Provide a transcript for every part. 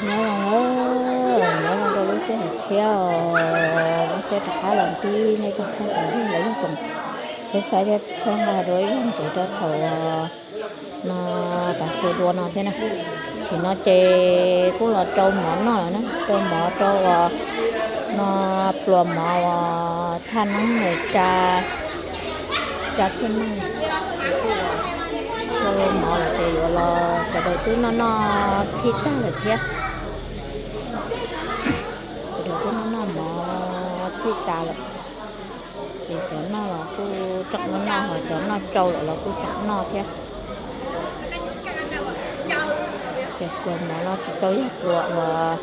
Nyob zoo, nyob zoo rau lub sij hawm tshiab, lub sij hawm rov qab los ntsib nej tsoom phooj ywg, lawv yog tsoom saib saib thiab txhawb nqa dua ib zaug ntxiv rau thaum no tav su dua no thiab na. Thaum no ces kuj los rau mov noj lawm na, rau mov rau uas no pluas mov uas thaj neeb tsa, tsa txhiaj meej. Rau mov lawm ces yuav los sawv daws twb noj noj txhij tag lawm thiab. Sawv daws twb noj noj mov txhij tas lawm. Ces cov noj los kuj tseem noj noj, ho cov noj tsau lawm los kuj tseem noj thiab. Ces pluas mov no tsis tau yog pluas uas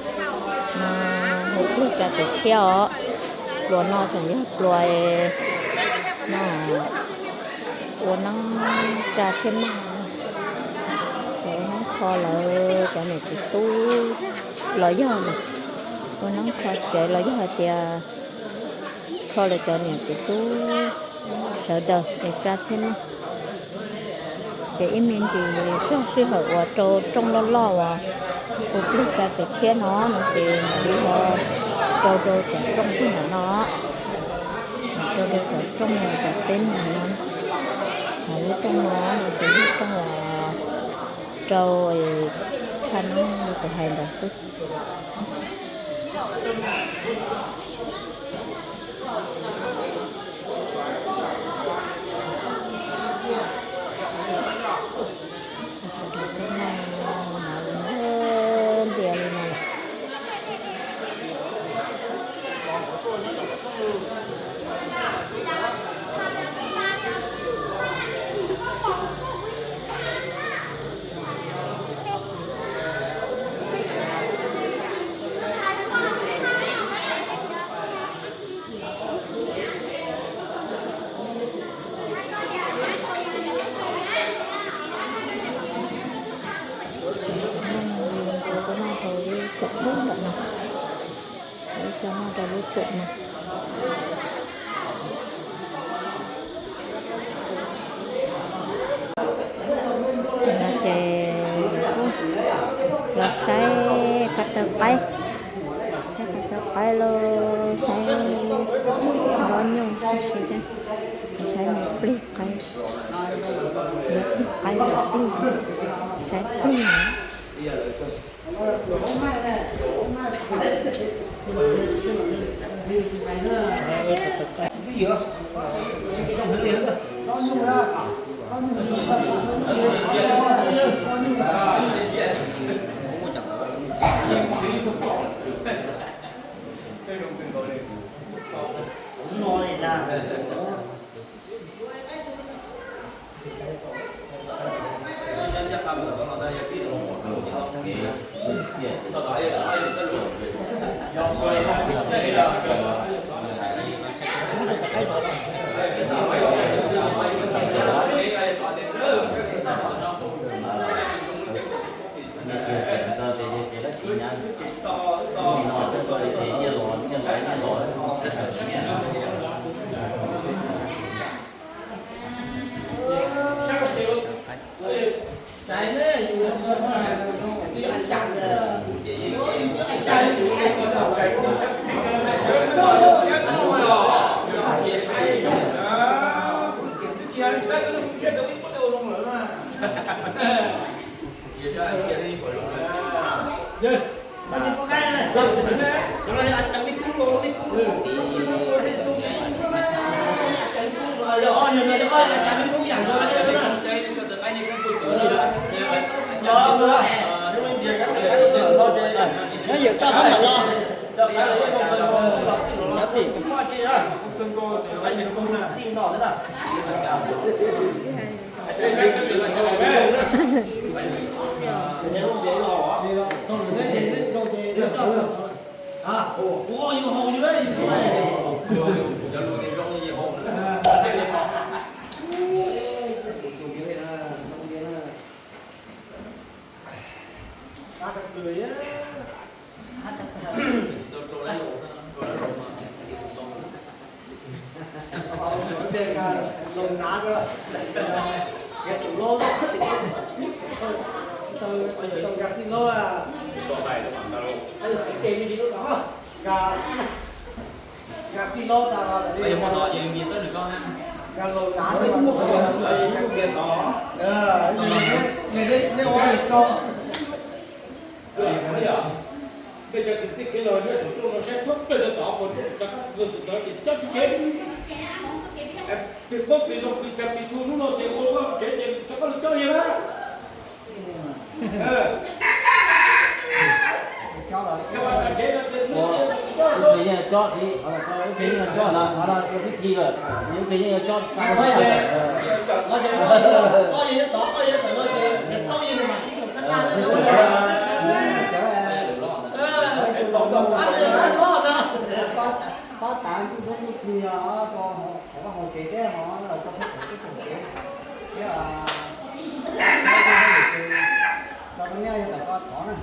no hu pluas tsa tes tshiab os. Pluas no tseem yog pluas no ua neeb tsa txhiaj meej. Cov ua neeb kho lawv cov niam txiv tub los yog ua neeb kho tsev los yog hais tias kho lawv cov niam txiv tub sawv daws es tsa txhiaj meej. Ces ib me ntsis txog sij hawm uas rau rooj loj loj uas hu pluas tsa tes tshiab no no ces mam li ho rau rau cov rooj tag nrho no, rau rau cov rooj cov teb no, lub rooj no ces lub rooj uas rau thaj neeb li kuv hais ntawd xwb. Ntias li no lawm. Cov no rau lub tsum no. Thaum no ces lawv kuj los saib ko taw qaib, saib ko taw qaib los saib nplob nyuj tib si thiab, saib me plig qaib, me plig qaib, saib plig. Nyob yawm koj pab mam los. Nyob tim. Peb cov kwv tij kev los nyob saum rooj no saib thoob plaws rau tom qhov rooj, rov qab los tom tod ces cob tsis kev. Pis qub pis no pis tsag pis txhu hnub no ces ua koj tsev ces rov qab los cob yog na. Ib pliag yeej yuav cob, ib pliag yeej yuav cob na, ib pliag yeej yuav cob. Pob tav ntuj dub ntuj plig rau hauv tsev thiab ho los rau peb tsev thiab, rau peb nyob yog ntawm koj thov na.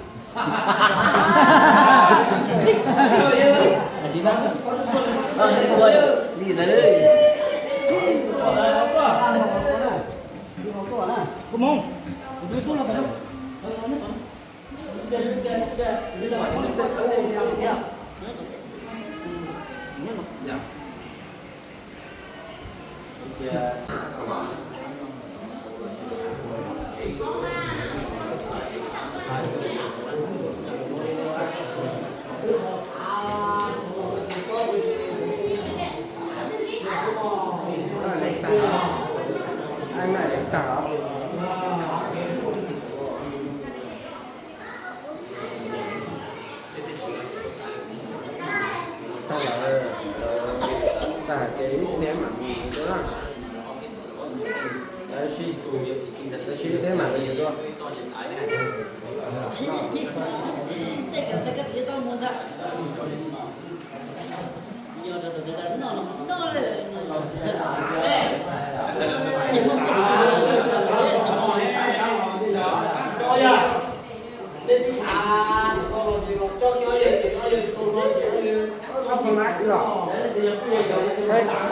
Tag lawm, tag ces ib pliag mam mus dua. Tab sis ib pliag mam mus dua.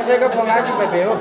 Koj pog lab tsis pais pem ua.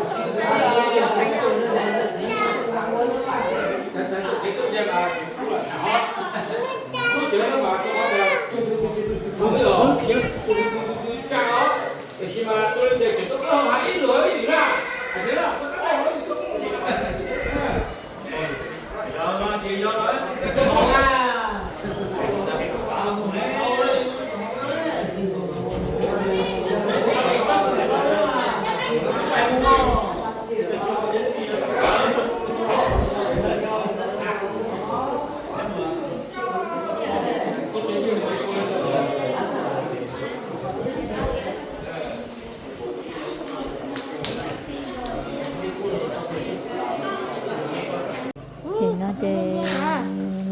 Ces no ces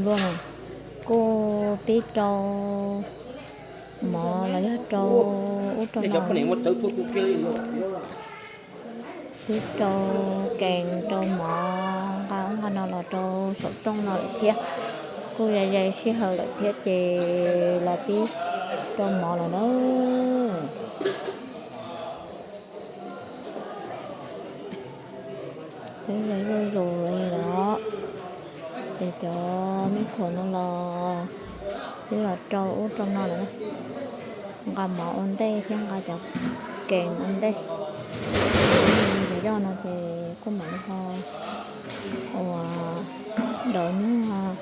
luag kuj pib rau mov los yog rau ub rau no. Pib rau kees rau mov nqa ub nqa no los rau saum rooj no lawm thiab. Kuj ze ze sij hawm lawm thiab ces los pib rau mov lawm na. Peb yog zuj zus li los ces cov me khuam no los twb los rau ub rau no lawm na. Nqa mov ua ntej thiab nqa cov kees ua ntej. Cov yoj no ces kuj mam li ho ua daus nyuag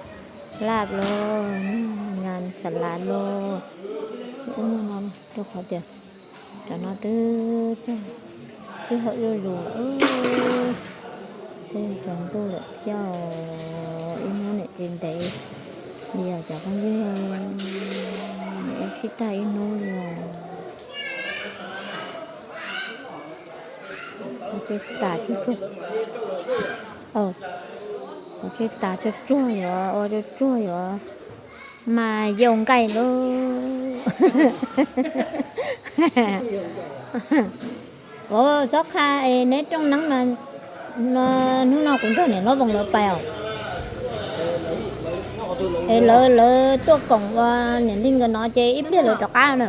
laj los nyuag nyas xas las los ub nyuag no rau qhov tias cov no twb txog sij hawm zuj zus lawm. Twb tsaus ntuj lawm thiab, ib hnub niam tsis ntev li os cov phooj ywg, niam ib sib tag ib hnub li os. Kuv tsis tas tsuag tsuag, kuv tsis tas tsuag tsuag yuav ua tsuag tsuag yuav mas yau nqaij lauj. Ua txhob qha es neb rooj neeb mas hnub no kuv nrog niam hlob Voos lawv pais os. Es lawv, lawv tuaj koom ua niam Lig nkawd no ces ib pliag lawv rov qab na.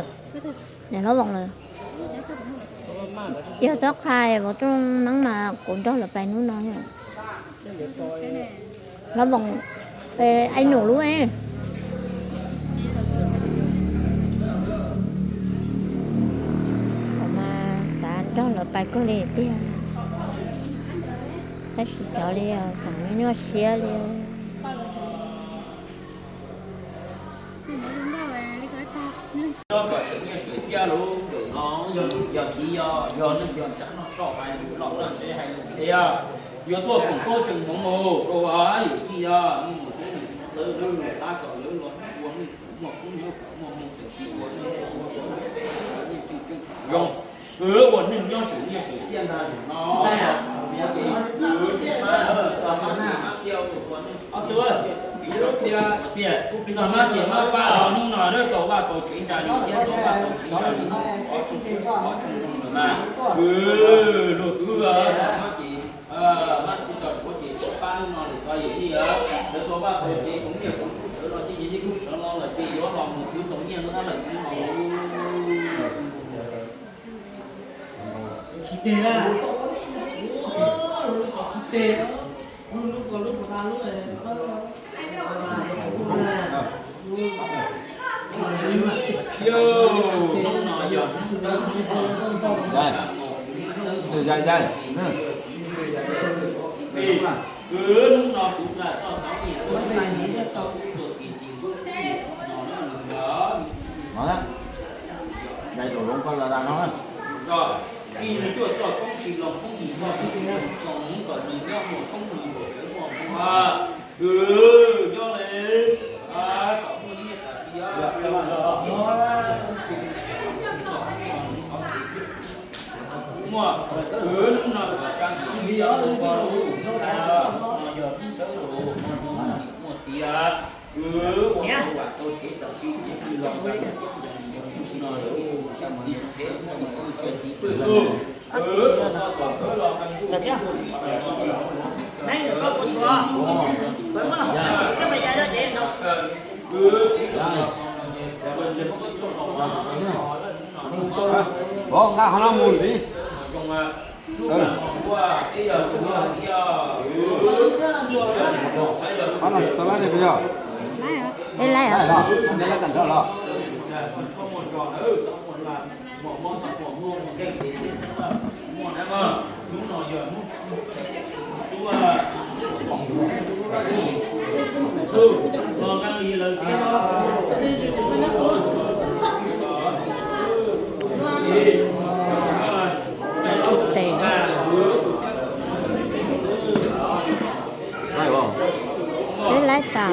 Niam hlob Voos lawv. Yog txhob qha es vauv rooj neeb mas kuv nrog lawv pais hnub no. Hlob Voos, ai num lub. Pais kawg li tiag, tab sis xyov li tseem nyuaj siab li. Kom sawv nyiaj sawv txiaj lub nroog no, yog lub yog kiv yog, yog neeg yog tsav noj soj hais lus loj loj ntseb hais lus thiab, yuav tuaj foom koob tseem hmoov mus rau yus tij yog mus tub mus xwb lub lus tab kom lawv los ua neej muaj koob nyob muaj moo tam sis ua neej zoo, ua neej nyob sawv nyiaj sawv txiaj ntag no. Ces kuv tsis mab txog mab kiag mab kiag ua neej, txog mab kiag mab pab hnub no lawv tau vaj tau tsev nra li thiab tau vaj tau tsev nra li, qhov tseeb qhov tseeb zoo lawm mas, luag kwv mab ces mab kuj tso suav ces pab hnub no lawm tau yawm yij lawv tau vaj tau tsev koom nyiaj koom kub sawv los ces yawm yij kuj sawv los lawm ces yuav los mus kwv tau nyiaj no lawm xwb no. Tsis tes na, lub ko tsis tes, lub ko lub ko ta lub. Hnub no yog hnub, yog yog, hnub no kuv nqa txoj xov niam tuaj, tuaj tus tis tis no, dai rau loo koj los da no. Ib nws tuaj txoj koob tsis los koob nim no, txoj koob kom nws nyob muaj koob nws nkaus sawv muaj muag, nyob le, kom muaj nyiaj tas ti muaj, hnub no kom tsa nkim li os, no yog tub rawv los muaj tiav, ua tau vam tau tsev tam sim ces los no, Ov, nqa qhov no mus ntxiv. Qhov no tsis tau laib li puas yog? Laib los, nej laib tag nrho los. Tes. Peb laib tas.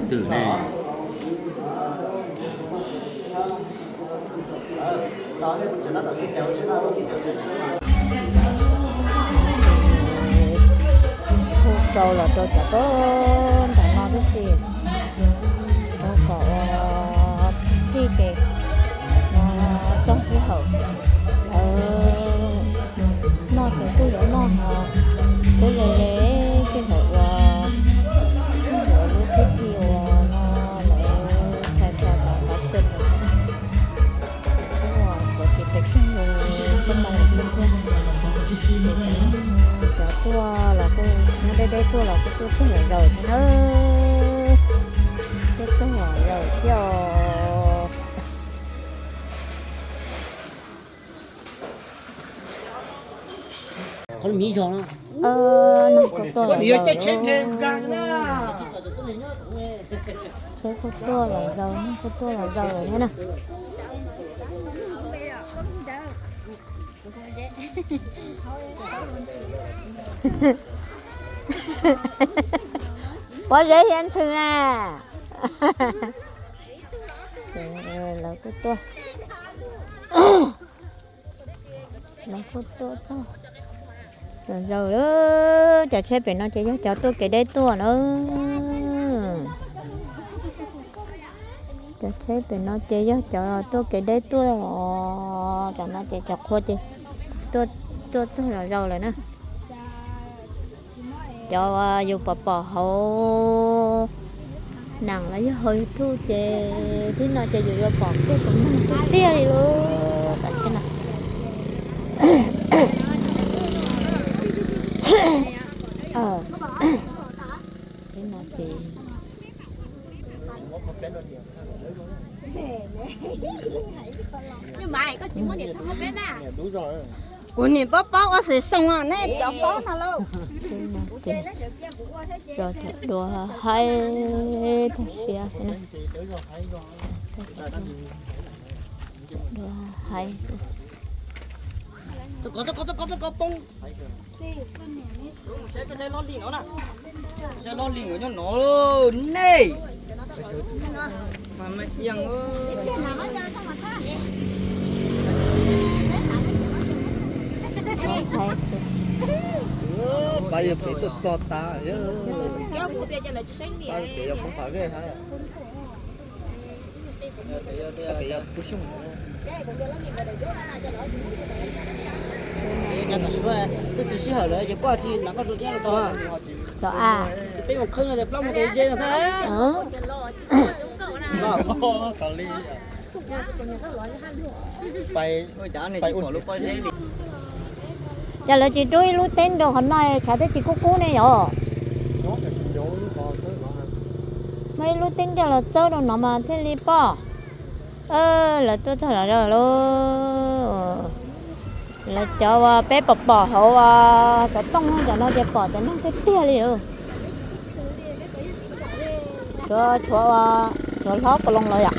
Twm ne. Hu rau los rau cov tub ntawm no tib si, rau kom ua txhij ces no txog sij hawm lawv noj ces kuj yuav noj ho, kuj ze ze sij hawm uas txog lub pib ti uas no lawv txhais txhais cov xwm lawm. Kuj tuav tsis pes tsawg, kuj mus lawm xwb thiab. Cov tuaj los kuj nyob deb deb tuaj los kuj tuaj txog lawm zaws thiab na. Tuaj txog lawm zaws thiab os. Qhov miv zog no. Nws kuj tuaj los zaws, tsheb kuj tuaj los zaws, neeg kuj tuaj los zaws lawm thiab na. Pob zeb thiab ntxhw na. Lawv kuj tuaj, lawv kuj tuaj txog los zaws lawm. Cov tsheb pem no ces yog cov tuaj kev deb tuaj na. Cov tsheb pem no ces yog cov tuaj kev deb tuaj os. Cov no ces cov qhua ces tuaj txog los zaws lawm na. Cov yus pom pom hauv nees los yog hauv YouTube ces tib no ces yus yuav pom kiag tus neeg tiag tiag li lawm tam sim no. Tib no ces kuv nim paub paub ua xwm xoom nej cov paub no lauj. Dua haib tag siab xwb na. Dua haib xwb. Saib loj li no na. Saib loj li no nyob no nej. Mas mas iang. Pab yog pem tuaj txog tas, pab pem yog poob pas vej hab. Twb txog sij hawm lawm ces poj tsis nram qab rau thiab tau. Peb mus qhwb no ces plaub mus rau ze no thiab. Cas lawv tsis rub ib lub teb rau qhov no tshav twb tsis kub kub ne yom. Muaj ib lub teb nrog los txawb rau no mas thiaj li pom. Lawv tuaj txog los zaws lauj. Lawv cov uas peb pom pom hauv xov tooj cov no ces pom cov neeg tiag tiag li lawm. Tshuav, tshuav, tshuav hlob ko loo los yom.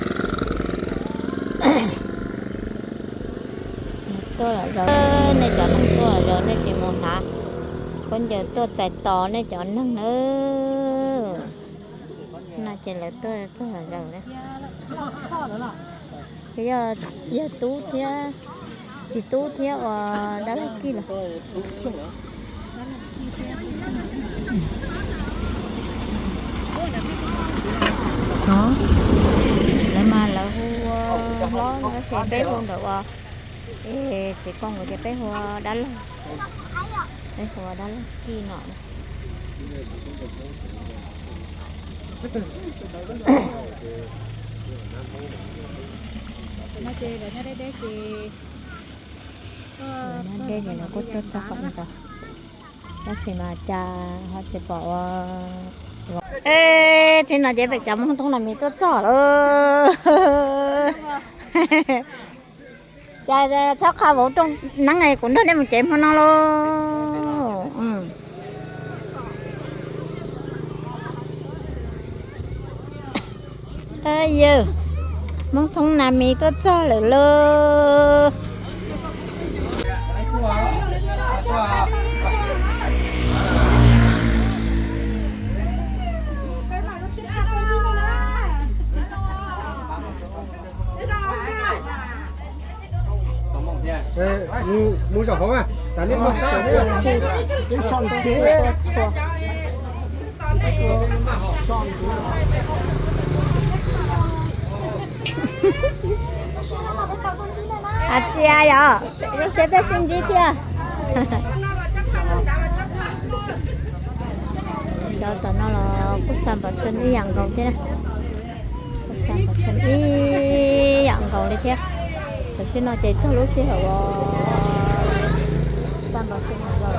Tuaj los zaws, nej cov neeg tuaj los zaws nej tsis mus hnav khaub ncaws tuaj txais tos nej cov neeg nawb. No ces lawv tuaj txog los zaws. Yog tub thiab, txiv tub thiab uas dab laug kij lawm. Lawv mas lawv hu ua hlob no ces peb hu ntawm uas, es txiv koos nkawd ces peb hu ua dab laug, peb hu ua dab laug kij no. No ces lawv nyob deb deb ces, nyob deb ces lawv kuj tuaj txog qhov ntawd. Tab sis mas cas ho tsis pom ua. Eb, txij no ces pem cov Hmoob Thoob Nas Mis tuaj txog lawm. Cas txhob qha vauv rooj neeb es kuv nrog nej mus tsev hmo no lauj. Yawg, Hmoob Thoob Nas Mis tuaj txog lawm lauj. Ua txhij, ua txhua. Hais tias yog zoo siab peb sib ntsib thiab. Cov tom no los kuj xa npam xeem ib yam nkaus thiab na. Kuj xa npam xeem ib yam nkaus li thiab. Tam sim no ces txog lub sij hawm uas xa npam xeem los lawm.